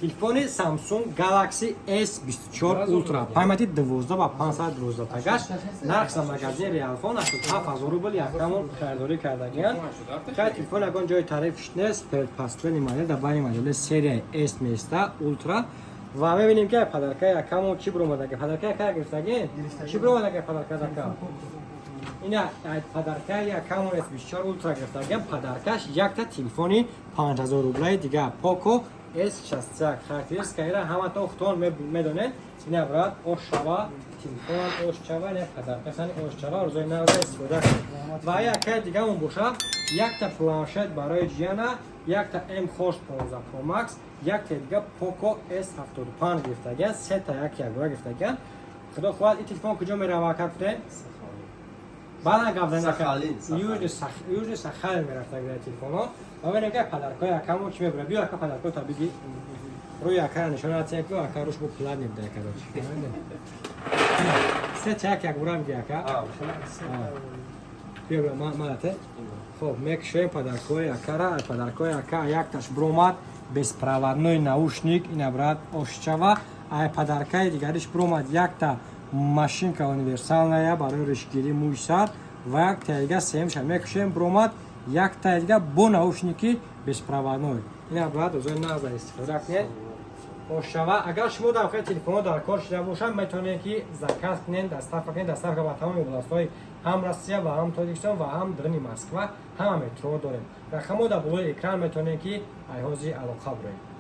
Телефони Samsung Galaxy S24 Ultra, памяти 12 ва 512 тагаш, нарх за магазин Realfon 87 000 рубл. Якамон харидорӣ кардагиян. Хай, телефон ягон ҷои тарифш нест, предпоследний модел дар байни модели серияи S места, Ultra. Ва мебинем, ки подарка якамон чӣ биромадаги. Подарка яка гирифтагин, чӣ биромадаги подарка зака? Ина подарка якамон S24 Ultra гирифтагиам, подаркаш якта телефони 5000 рублаи дига, Poco S61. Характеристикаира ҳаматон худтон медонед. Ина, брат, ошава телефон, ошчава, ина подаркашани, ошчава, рӯзои навза истифода кунед. Ва якаи дигамон боша, якта планшет барои ҷияна, якта mHorse 15 Pro Max, якта дига Poco S75 гирифтагиан, сета як якбора гирифтагиан. Худо хоҳад, ин телефон куҷо мерава, ака, гуфтем? Баъдан гап занем. Сахалин. Южный Сахалин мерафтагида телефонҳо. Ва бинем, ки подаркҳои акамо чӣ мебара. Биё, ака, подаркҳо та биги, рӯи акара нишон атсем, ки ака руш бо платный буда, короче. Се як якбора биги, ака. Биё, биё, малате. Хоб, мекушоем подаркҳои акара. Подаркҳои ака якташ бромад беспроводной наушник, ина, брат, ошчава. Ай подаркаи дигариш бромад якта машинка универсальная барои ришгирӣ мӯи сар. Ва якта дига, сеюмша мекушем, бромад якта дига бо наушники беспроводной. Ина, брат, рӯзои нағза истифода кунед, ошава. Агар шумо дар хел телефонҳо дар кор шуда бошад, метавонед, ки заказ кунед, доставка кунед. Доставка ба тамоми областҳои ҳам Россия ва ҳам Тоҷикистон ва ҳам даруни Москва, ҳама метро дорем. Рақамҳо дар болои экран, метавонед, ки айҳози алоқа буред.